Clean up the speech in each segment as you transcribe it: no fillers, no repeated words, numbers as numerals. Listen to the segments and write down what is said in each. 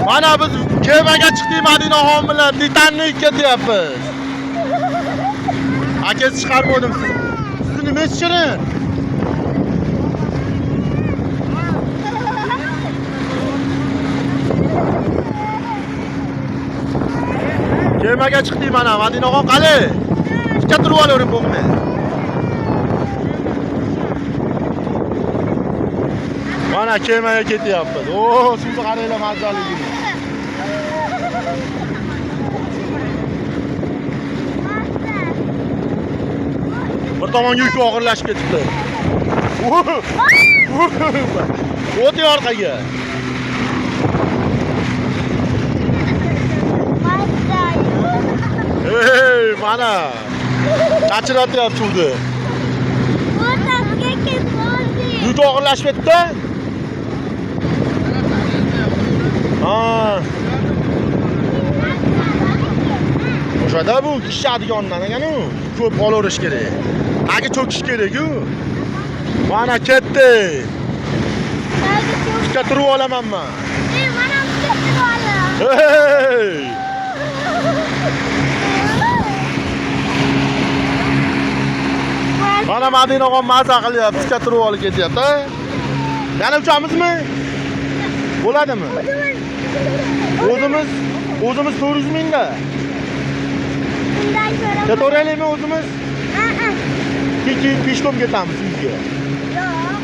Mana biz kemaga chiqdik Madinaxon bilan Titanik ketyapmiz. Akasi chiqarmadim siz. Sizni nima shirin? Kemaga chiqdik mana Madinaxon qali. Tikka turib olavering bo'g'ni. Mana kemaga ketyapmiz. O, suvni qaranglar mazzaligini. Bir tomonga yuki og'irlashib ketibdi. O'ting orqaga. Ey, mana. Sachratyapti suvni. O'rtasiga ketib. Yuki og'irlashib ketdi. Ha. O'shada bu ishadigandan ekan u. Ko'p olaverish kerak. Tagi cho'kish kerak-ku. Mana ketdi. Tikka turib olaman man. Mana ketib oldim. Hey! Mana Madinaxon maza qilyapti, tikka turib olib ketyapti. A? Yana uchamizmi? Bo'ladimi? O'zimiz 400 mingda. Bundan ko'ra. Ketaveraylikmi o'zimiz? Ha. Keyin пешком ketamiz uyga. Yo'q.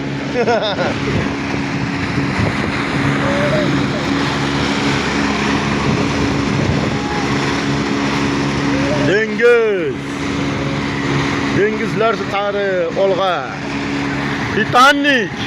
Dengiz. Dengizlar sari olg'a. Titanik.